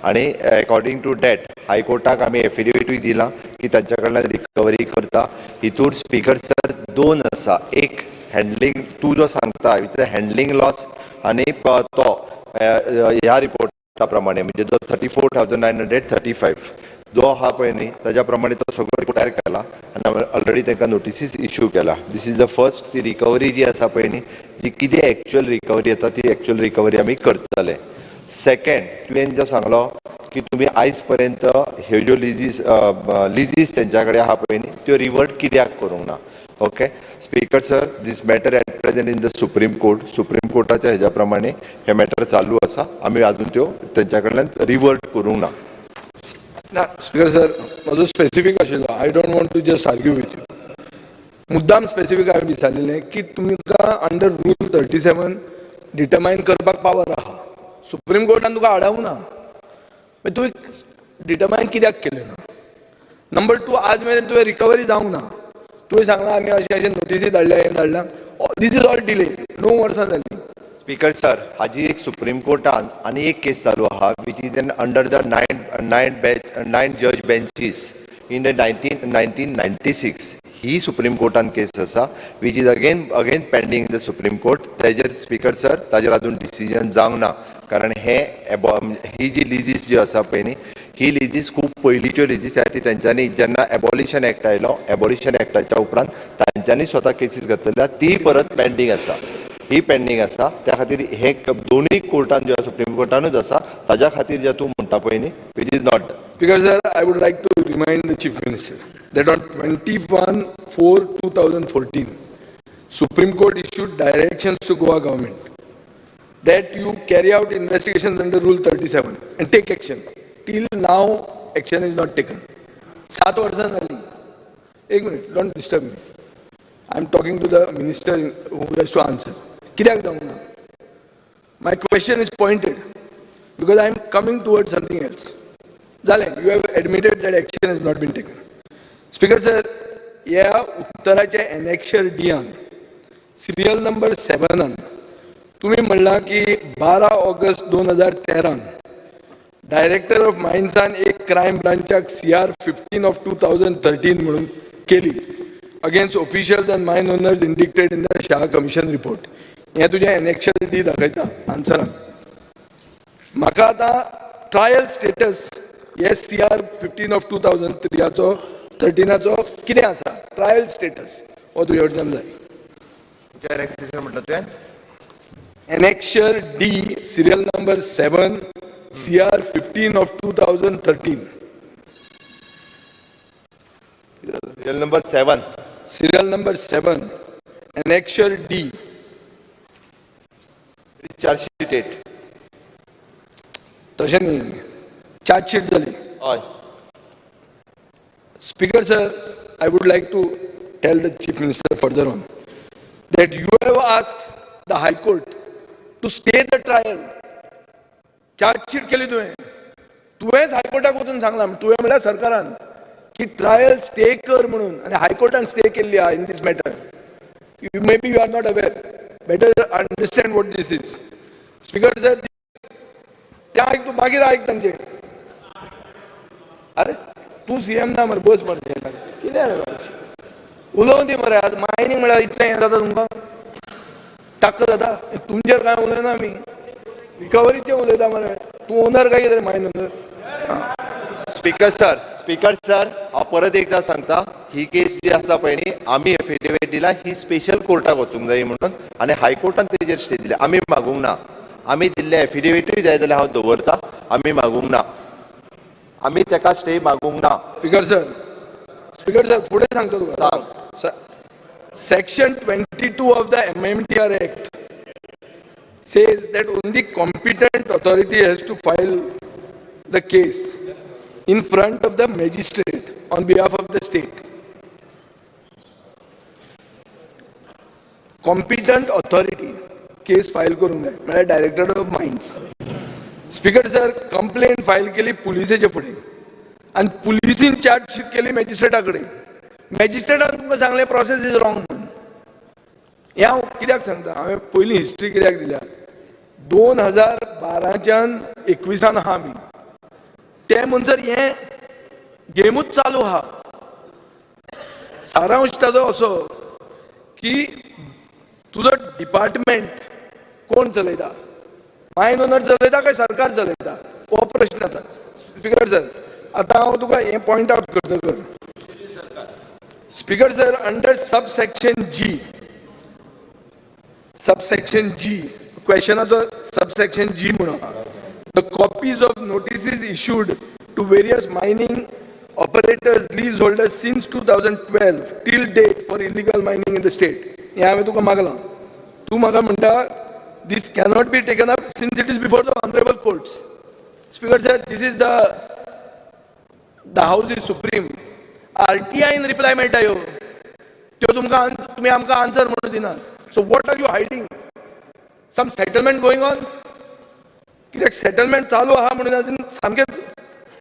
S3: आनी एकॉर्डिंग टू that हायकोर्टाक आमी एफिडेविटूय दिलां की तांच्या कडल्यान रिकवरी करता. हितूर स्पीकर सर, दोन आसा. एक हँडलिंग तूं जो सांगता विथ हँडलिंग लॉस आनी तो ह्या रिपोर्टा प्रमाणे म्हणजे जो 34,935 जो आहा पळय न्ही, ताज्या प्रमाणे तो सगळो रिपोर्ट तयार केला आनी ऑलरेडी तांकां नोटिसीस इश्यू केला. This is the first ती रिकवरी जी आसा पळय न्ही, जी कितें एक्चुअल रिकवरी येता ती एक्चुअल रिकवरी आमी करतले. सेकंड, तुवें जो सांगलो की तुमी आयज पर्यंत ह्यो ज्यो लिजीस तेंच्या कडेन आहा पळय न्ही, त्यो रिवर्ट कित्याक करूंक ना. Okay speaker sir, this matter at present in the Supreme Court. Supreme कोर्टाच्या हेज्या प्रमाणे हे मॅटर चालू आसा. आमी अजून त्यो तेंच्या कडल्यान रिवर्ट करूंक ना.
S9: ना स्पीकर सर, म्हजो स्पेसिफीक आशिल्लो. I don't want to just argue with you. मुद्दाम स्पेसिफीक हांवें विचारलेलें की तुमकां अंडर रूल 37 डिटर्मायन करपाक पावर आहा. सुप्रीम कोर्टान तुका आडावंक ना, मागीर तुवें डिटर्मायन कित्याक केलें ना? नंबर टू, आज मेरेन तुवें रिकवरी जावंक ना. तुवें सांगलां आमी अशें अशें नोटिसी धाडल्या, हें धाडल्या. This is all delay. 9 वर्सां जालीं.
S3: स्पीकर सर, हाजी एक सुप्रीम कोर्टान आनी एक केस चालू आहा, which is an under the nine bench, nine judge benches in the 1996. He supreme कोर्टान case आसा, which is again pending in the Supreme Court. तेजेर स्पीकर सर, ताजेर अजून डिसिजन जावंक ना, कारण हे ही जी लिजीस जी आसा पळय न्ही, ही लिजीस खूब पयलींच्यो लिजीस आहा. ती तेंच्यांनी जेन्ना एबॉलिशन एक्ट आयलो, एबॉलिशन एक्टाच्या उपरांत तांच्यांनी स्वता केसीस घातलेल्या, ती परत पेंडींग आसा. ही पेंडींग आसा. त्या खातीर हे दोनूय कोर्टान जे सुप्रीम कोर्टानूच आसा, ताज्या खातीर जे तूं म्हणटा पळय न्ही, which is not.
S9: Speaker sir, I would like to remind the Chief Minister that on 21/4/2014, Supreme Court issued directions to Goa government that you carry out investigations under Rule 37 and take action. Till now, action is not taken. 7 वर्सां जाली. एक minute, don't disturb me. I am talking to the minister who has to answer. कित्याक जावंक ना? My question is pointed because I am coming toward something else. जालें, you have admitted that action has not been taken. Speaker sir, ह्या उत्तराच्या annexure डियान serial number 7नान तुमी म्हणलां की 12 August 2013 director of मायन्सान एक crime ब्रांचाक CR 15 of 2013 म्हणून केली against officials and mine owners indicted in the Shah Commission report. हें तुजें annexure D दाखयता आन्सरान. म्हाका आतां ट्रायल स्टेटस हे CR 15 of 2003आचो 13आचो कितें आसा ट्रायल स्टेटस, हो तुजे कडच्यान जाय.
S3: म्हटलं तुवें?
S9: Annexure D, serial number 7, CR 15 of 2013.
S3: Serial number 7.
S9: Serial number 7, Annexure D.
S3: Chargesheet 8.
S9: तशें न्ही, चार्जशीट जाली.
S3: हय.
S9: Speaker sir, I would like to tell the Chief Minister further on that you have asked the High Court to stay the trial. Chargesheet केली तुवें, तुवेंच हायकोर्टाक वचून सांगलां, तुवें म्हणल्यार सरकारान, की ट्रायल स्टे कर म्हणून आनी हायकोर्टान स्टे केल्ली आहा in this matter. You maybe you are not aware. Better understand what this is. Speaker sir, ते आयक तूं, मागीर आयक तांचे. अरे, तूं सीएम ना मरे, बस मरे. कितें रे, उलोवन दी मरे. आतां मायनींग म्हळ्यार इतलें हें जाता तुमकां, ताक्क जाता. तुमचेर कांय उलयना आमी, रिकवरीचें उलयता मरे. तूं ओनर काय कितें, मायन owner?
S3: Speaker sir, speaker sir, हांव परत एकदां सांगता, ही केस जी आसा पळय न्ही, आमी एफिडेवीट दिला ही स्पेशल कोर्टाक वचूंक जाय म्हणून आनी हायकोर्टान तेजेर स्टे दिल्या. आमी मागूंक ना. आमी दिल्ले एफिडेविटूय जाय जाल्यार हांव दवरता. आमी मागूंक ना, आमी तेका स्टे मागूंक ना.
S9: स्पीकर सर, स्पीकर सर, फुडें सांगता तुका. Section 22 of the MMDR Act says that only competent authority has to file the case in front of the magistrate on behalf of the state. Competent authority case file करूंक जाय, म्हळ्यार director of mines. Speaker sir, complaint file केली पुलिसेचे फुडें आनी पुलिसीन chargesheet केली मॅजिस्ट्रेटा कडेन. मॅजिस्ट्रेटान तुमकां सांगलें प्रोसेस is wrong म्हणून. हें हांव कित्याक सांगता, हांवें पयलीं हिस्ट्री कित्याक दिल्या, 2012च्यान 21आन आहा आमी, ते म्हणसर हें गेमूच चालू आहा. सारांश ताजो असो की तुजो डिपार्टमेंट कोण चलयता? मायन ओनर चलयता काय सरकार चलयता, हो प्रश्न. आतां स्पीकर सर, आतां हांव तुका हें पॉयंट आवट करता कर. Speaker sir, under sub section G, subsection G, क्वेशनाचो सबसेक्शन जी म्हणून आहा, the copies of notices issued to various mining operators, lease holders since 2012 till date for illegal mining in the state. हें हांवें तुका मागलां. तूं म्हाका म्हणटा this cannot be taken up since it is before the honourable courts. Speaker sir, this is the house is supreme. आरटीआयन reply मेळटा ह्यो, त्यो तुमकां तुमी आमकां आन्सर म्हणून दिनात. So what are you hiding? Some settlement going on? कित्याक settlement चालू आहा म्हणून अजून सामकेच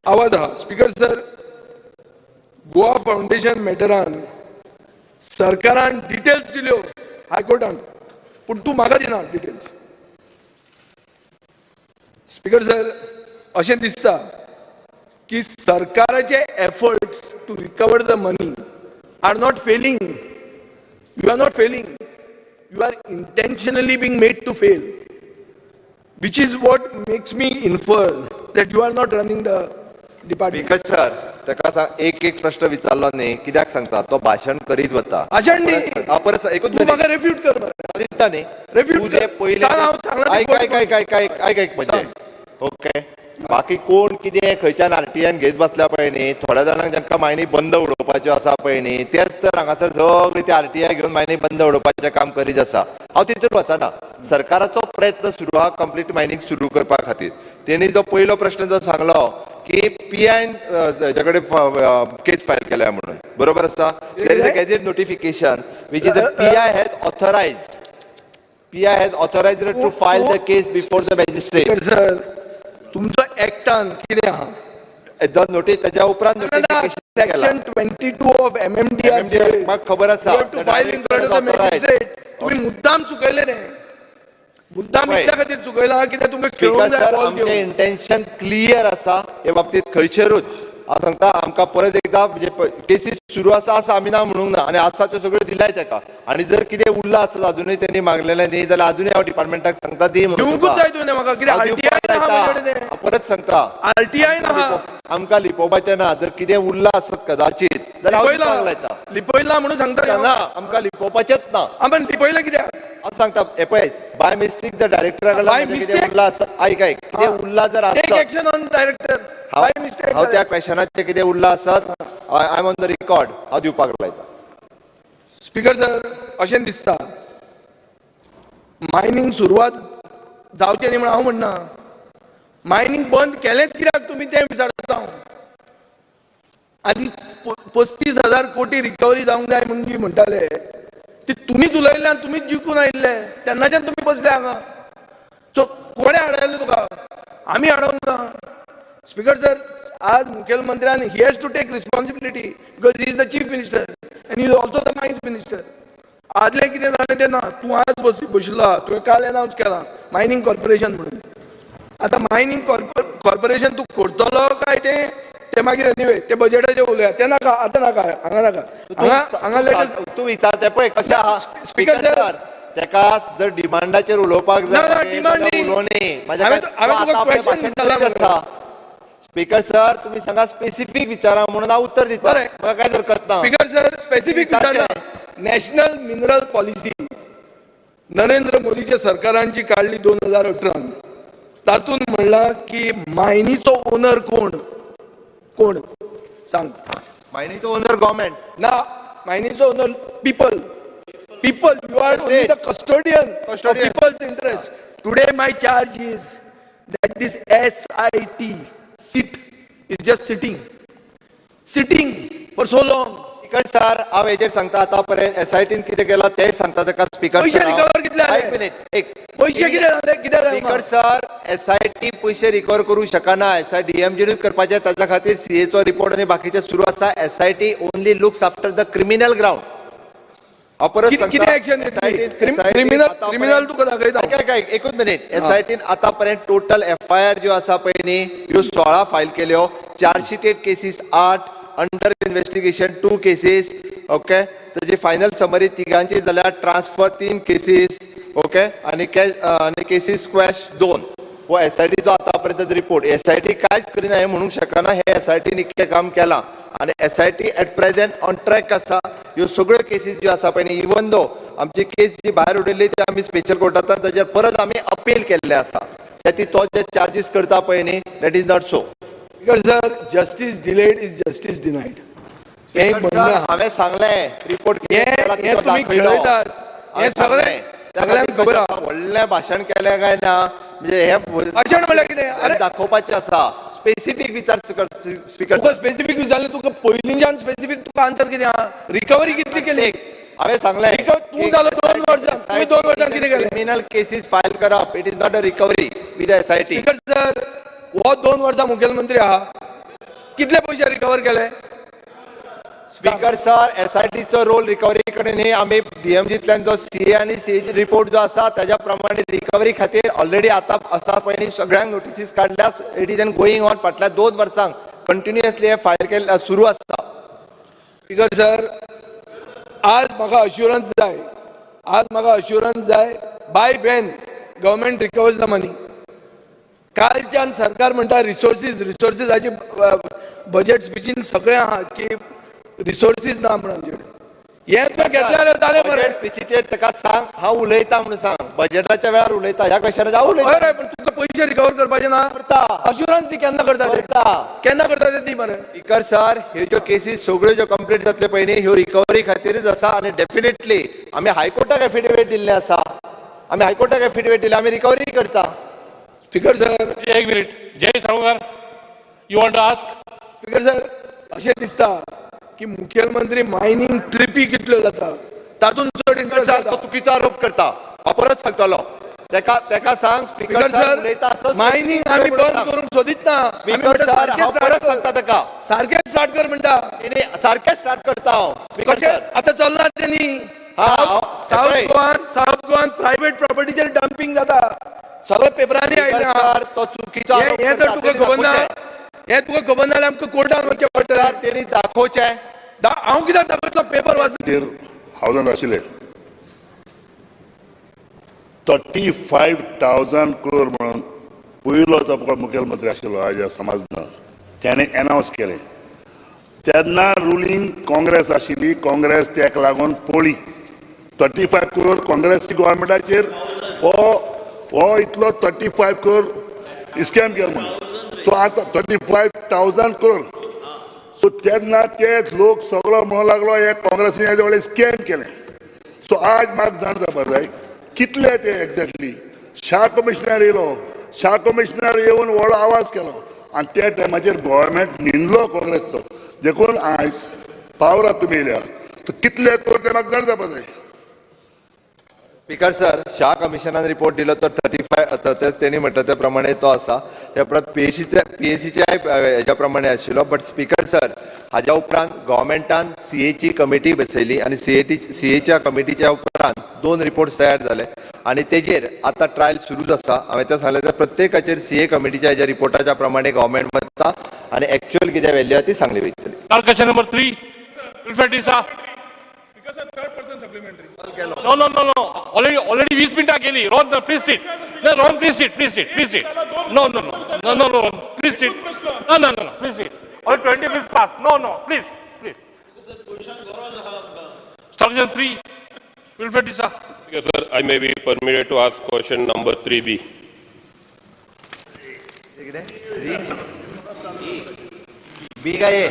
S9: आवाज आहा. स्पीकर सर, गोवा फावंडेशन मॅटरान सरकारान डिटेल्स दिल्यो हायकोर्टान, पूण तूं म्हाका दिना डिटेल्स. स्पीकर सर, अशें दिसता की सरकाराचे efforts to recover the money are not failing. You are not failing, you are intentionally being made to fail, which is what makes me infer that you are not running the department.
S3: Speaker sir, ताका सांग, एक एक प्रश्न विचारलो न्ही. कित्याक सांगता, तो भाशण करीत वता.
S9: भाशण न्ही.
S3: हांव परत एकूच
S9: तूं
S3: मिनिट.
S9: म्हाका रेफ्यूट कर मरे.
S3: दिता न्ही.
S9: Refute
S3: तूं जे
S9: कर.
S3: पयले
S9: सांग, हांव सांगलां
S3: आयक.
S9: ती.
S3: आयक आयक आयक आयक आयक आयक, म्हणजे ओके, बाकी कोण कितें खंयच्यान आरटीआयन घेत बसल्या पळय न्ही, थोड्या जाणांक जांकां मायनी बंद उडोवपाच्यो आसा पळय न्ही, तेच तर हांगासर सगळी ते आरटीआय घेवन मायनी बंद उडोवपाचें काम करीत आसा. हांव तितून वचना. सरकाराचो प्रयत्न सुरू आहा कंप्लीट मायनींग सुरू करपा खातीर. तेणी जो पयलो प्रश्न जो सांगलो की पीआयन हेजे कडेन केस फायल केल्या म्हणून, बरोबर आसा. There is a gazette notification which is a PI has authorized, PI has authorized to file the case before the magistrate.
S9: Sir, तुमचो एक्टान कितें आहा?
S3: The notice, त्याच्या उपरांत notification केला.
S9: Section 22 of MMDR.
S3: MMDR म्हाका खबर आसा.
S9: To file in front of the magistrate. तुम्ही मुद्दाम चुकयले रे, मुद्दाम.
S3: पळय.
S9: इतल्या खातीर चुकयला कित्याक तुमकां
S3: स्पीकर
S9: खेळोंक जाय
S3: सर,
S9: बॉल
S3: आमचें
S9: घेवन.
S3: इंटेन्शन क्लियर आसा हे बाबतीत. खंयचेरूच हांव सांगता, आमकां परत एकदां म्हणजे केसीस सुरू आसा, आसा, आमी ना म्हणूंक ना. आनी आसा त्यो सगळ्यो दिलाय ताका. आनी जर कितें उरलां आसत, अजुनूय तेणी मागलेलें न्ही जाल्यार, अजुनूय हांव डिपार्टमेंटाक सांगता, दी म्हणून
S9: दिवंकूच
S3: तुका.
S9: जाय तुवें म्हाका. कित्याक
S3: हांव
S9: आरटीआय
S3: दिवपाक
S9: ना
S3: लायता.
S9: म्हजे कडेन.
S3: हांव परत सांगता,
S9: आरटीआय ना.
S3: आमकां लिपोवपाचें ना. जर कितें उरलां आसत कदाचीत जाल्यार हांव दिवपाक लायता.
S9: लिपयला म्हणून सांगता.
S3: ना, आमकां लिपोवपाचेंच ना.
S9: आमी लिपयला कित्याक?
S3: हांव सांगता, हे पळय, बाय मिस्टेक जर डायरेक्टरा
S9: By
S3: कडल्यान कितें
S9: mistake?
S3: उरलां आसत, आयक आयक, कितें उरलां जर
S9: टेक
S3: आसत
S9: action on director.
S3: हांव
S9: बाय मिस्टेक.
S3: हांव त्या क्वेशनाचें कितें उरलां आसत, I am on the record, हांव दिवपाक लायता.
S9: स्पीकर सर, अशें दिसता मायनींग सुरवात जावचें न्ही म्हणून हांव म्हणना. मायनींग बंद केलेंच कित्याक तुमी तें विचारता हांव. आनी 35,000 कोटी रिकवरी जावंक जाय म्हणून जी म्हणटाले ती तुमीच उलयल्ले आनी तुमीच जिखून आयिल्ले. तेन्नाच्यान तुमी बसले हांगा. सो कोणें हाडयलें तुका? आमी हाडोवंक ना. स्पीकर सर, आज मुखेलमंत्र्यान, he has to take responsibility because he is the chief minister and he is also the mines minister. आदलें कितें जालें तें ना. तूं आज बशिल्लो आहा. तुवें काल एनावन्स केलां मायनींग कॉर्पोरेशन म्हणून. आतां मायनींग कॉर्पोरेशन तूं करतलो काय तें तें मागीर एनिवे तें बजेटाचें उलोवया. तें नाका, आतां नाका, हांगा नाका, हांगा हांगा लेटस
S3: तूं विचारता पळय कशें आहा.
S9: स्पीकर
S3: स्पीकर सर, तेका जर डिमांडाचेर उलोवपाक
S9: ना, ना,
S3: जाय
S9: डिमांड न्ही.
S3: उलोवनी.
S9: हांवें तुका question विचारला मरे.
S3: स्पीकर सर, तुम्ही सांगा, स्पेसिफीक विचारा म्हणून हांव उत्तर दिता.
S9: बरें.
S3: म्हाका कांयच हरकत ना.
S9: स्पीकर सर, स्पेसिफीक विचारला. नॅशनल मिनरल पॉलिसी नरेंद्र मोदीच्या सरकारान जी काडली 2018न, तातूंत म्हणलां की मायनीचो ओनर कोण? कोण सांग.
S3: मायनीचो ओनर गव्हर्मेंट.
S9: ना, मायनीचो owner people, people. You are only the custodian.
S3: Custodian.
S9: People's interest. Today my charge is that this SIT, SIT is just sitting, sitting for so long.
S3: Speaker sir, हांव हेजेर सांगता, आतां पर्यंत एसआयटीन कितें केलां तेंय सांगता ताका स्पीकर.
S9: पयशे recover कितले जाले?
S3: एक मिनिट, एक.
S9: पयशे कितें जाले, कितें जालें?
S3: स्पीकर सर, एसआयटी पयशे रिकवर करूंक शकना. एसआय डीएमजीनूच करपाचें. ताच्या खातीर सीएचो रिपोर्ट आनी बाकीचे सुरू आसा. SIT only looks after the criminal ground. हांव परत
S9: कितें
S3: सांगता,
S9: action घेतली?
S3: SIT SIT
S9: criminal तुका दाखयता.
S3: ऐक ऐक ऐक, एकूच मिनिट. एसआयटीन आतापर्यंत टोटल एफआयआर ज्यो आसा पळय न्ही, ह्यो 16 फायल केल्यो. चार्जशीटेड केसीस आठ, under investigation two cases. Okay, ताजी फायनल समरी तिगांची जाल्यार ट्रान्सफर 3 केसीस, ओके, आनी आनी केसीस स्क्वॅश 2. हो एसआयटीचो आतां पर्यंत रिपोर्ट. एसआयटी कांयच करिना हें म्हणूंक शकना. हे एसआयटीन इतकें काम केलां आनी SIT at present on track आसा. ह्यो सगळ्यो केसीस ज्यो आसा पळय न्ही, इवन दो आमची केस जी भायर उडयल्ली ती आमी स्पेशल कोर्टांतल्यान ताजेर परत आमी अपील केल्लें आसा. त्या तो जे चार्जीस करता पळय न्ही, that is not so.
S9: Speaker sir, justice delayed is justice denied हें एक म्हणणें आहा.
S3: हांवें सांगलें, रिपोर्ट
S9: हें तुमी खेळयतात हें सगळें सगळ्यांक खबर आहा.
S3: व्हडलें भाशण केलें काय ना, म्हणजे हे
S9: भाशण म्हणल्यार कितें? अरे
S3: दाखोवपाचें आसा. स्पेसिफीक विचार स्पीकर.
S9: तुका स्पेसिफीक विचारलें, तुका पयलींच्यान स्पेसिफीक तुका आन्सर कितें आहा? रिकवरी कितली केली?
S3: हांवें सांगलें,
S9: तूं जालो 2 वर्सां, तुवें 2 वर्सां कितें केलें?
S3: क्रिमिनल केसीस फायल करप, it is not a recovery with SIT.
S9: Speaker sir, हो 2 वर्सां मुखेलमंत्री आहा, कितले पयशे रिकवर केले?
S3: स्पीकर सर, एसआयटीचो रोल रिकवरी कडेन न्ही. आमी डीएमजींतल्यान जो सीए आनी सीए रिपोर्ट जो आसा ताज्या प्रमाणे रिकवरी खातीर ऑलरेडी आतां आसा पळय न्ही सगळ्यांक नोटिसीस काडल्या. It is an going on. फाटल्या 2 वर्सांक कंटिन्युअसली हे फायल केल्ले सुरू आसता.
S9: स्पीकर सर, आज म्हाका अश्युरन्स जाय, आज म्हाका अश्युरन्स जाय by when government recovers the money. कालच्यान सरकार म्हणटा रिसोर्सीस, रिसोर्सीस. हाची बजेट स्पिचीन सगळें आहा की रिसोर्सीस ना म्हण आमचे कडेन. हें तुवें घेतलें जाल्यार जालें मरे.
S3: बजेट स्पिचीचेर ताका सांग हांव उलयता म्हणून सांग. बजेटाच्या वेळार उलयता, ह्या क्वेश्चनाचेर हांव उलयता.
S9: हय, पण तुका पयशे रिकवर करपाचे ना?
S3: करता.
S9: अश्युरन्स दी, केन्ना करता ते?
S3: करता.
S9: केन्ना करता ते दी मरे.
S3: स्पीकर सर, ह्यो ज्यो केसीस सगळ्यो ज्यो कंप्लीट जातल्यो पळय न्ही, ह्यो रिकवरी खातीरच आसा. आनी डेफिनेटली आमी हायकोर्टाक एफिडेवीट दिल्लें आसा. आमी हायकोर्टाक एफिडेवीट दिलें, आमी रिकवरी करता.
S9: स्पीकर सर,
S6: एक minute. Jayesh Salgaonkar, you want to ask?
S9: Speaker sir, अशें दिसता की मुखेलमंत्री मायनींग ट्रिपी कितल्यो जाता तातूंत चड इंट्रस्ट
S3: सर, तो
S9: जाता.
S3: चुकीचो आरोप करता. हांव परत सांगतलो तेका. तेका सांग
S9: स्पीकर सर,
S3: उलयता आसत
S9: मायनींग आमी बंद करूंक सोदीत ना. आमी
S3: स्पीकर
S9: म्हणटा
S3: सर,
S9: सारकें
S3: हांव
S9: स्टार्ट
S3: परत
S9: कर.
S3: सांगता तेका.
S9: सारकें स्टार्ट कर म्हणटा.
S3: तेणी सारकें स्टार्ट करता हांव. स्पीकर
S9: कशें
S3: सर,
S9: आतां चल्लां तें न्ही.
S3: हा, हांव-
S9: सावथ
S3: पळय.
S9: गोवान, सावथ गोवान प्रायव्हेट प्रॉपर्टीचेर डंपिंग जाता, सगळे पेपरांनी आयलां.
S3: सर, तो चुकीचो
S9: हें
S3: आरोप
S9: हें तर
S3: करता.
S9: तुका
S3: तेणी
S9: खबर ना.
S3: दाखोवचें.
S9: हें तुका खबर ना जाल्यार आमकां कोर्टान वचचें पडटलें.
S3: सर, तेणी दाखोवचें.
S9: हांव कित्याक दाखयतलो? पेपर वाच.
S7: खातीर हावजान आशिल्ले 35,000 क्रोर म्हणून पयलो जो कोण मुखेलमंत्री आशिल्लो हाज्या समाजना तेणें एनावन्स केलें. तेन्ना रुलींग काँग्रेस आशिल्ली. काँग्रेस तेका लागून पळी 35 क्रोर काँग्रेस गव्हर्मेंटाचेर हो इतलो 35 क्रोर स्कॅम केलो म्हणून. सो आतां 35,000 क्रोर. सो तेन्ना ते लोक सगळो म्हणूंक लागलो हे काँग्रेसीन हेजे व्हडलें स्कॅम केलें. सो आज म्हाका जाण जावपा जाय कितले ते एक्झॅक्टली. शाह कमिशनर येयलो. शाह कमिशनर येवन व्हडलो आवाज केलो आनी त्या टायमाचेर गव्हर्मेंट न्हिंदलो काँग्रेसचो. देखून आयज पावरात तुमी येयल्या तर कितले करोड ते म्हाका जाण जावपा जाय.
S3: स्पीकर सर, शाह कमिशनान रिपोर्ट दिलो तो 35, तेणी म्हटलं त्या प्रमाणे तो आसा. त्या उपरांत पीएसीच्या पीएसीच्या हेज्या प्रमाणे आशिल्लो. बट स्पीकर सर, हाज्या उपरांत गव्हर्मेंटान सीएची कमिटी बसयली आनी सीएटी सीएच्या कमिटीच्या उपरांत 2 रिपोर्ट्स तयार जाले आनी तेजेर आतां ट्रायल सुरूच आसा. हांवें तें सांगलें, त्या प्रत्येकाचेर सीए कमिटीच्या हेज्या रिपोर्टाच्या प्रमाणे गव्हर्मेंट वता आनी एक्च्युअल कितें व्हॅल्यू आहा ती सांगली वयतली.
S6: Star question number 3, Wilfred D'Sa.
S4: Speaker sir, third person supplementary.
S6: No, no, no, no. Already 20 मिनटां केली. Rohan, please sit. No, Rohan, please sit, please sit, please sit. No, no, no, no, no, Rohan, please sit. No, no, no, no, please sit. Already 20 minutes past. No, no, please, please. Star question 3, Wilfred D'Sa.
S10: Yes, sir, I may be permitted to ask question number 3B.
S3: B काय ए?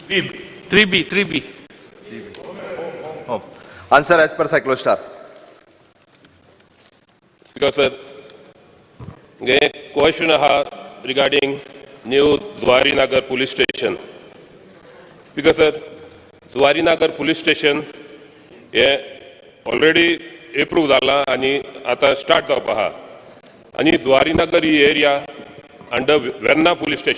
S6: B, 3B, 3B.
S3: हो, answer as per cyclostyle.
S10: Speaker, sir, hey question आहा regarding new Zuarinagar police station. Speaker, sir, Zuarinagar police station हे already approve जालां आनी आतां start जावपा आहा आनी जुवारीनगर ही area under Verna police station.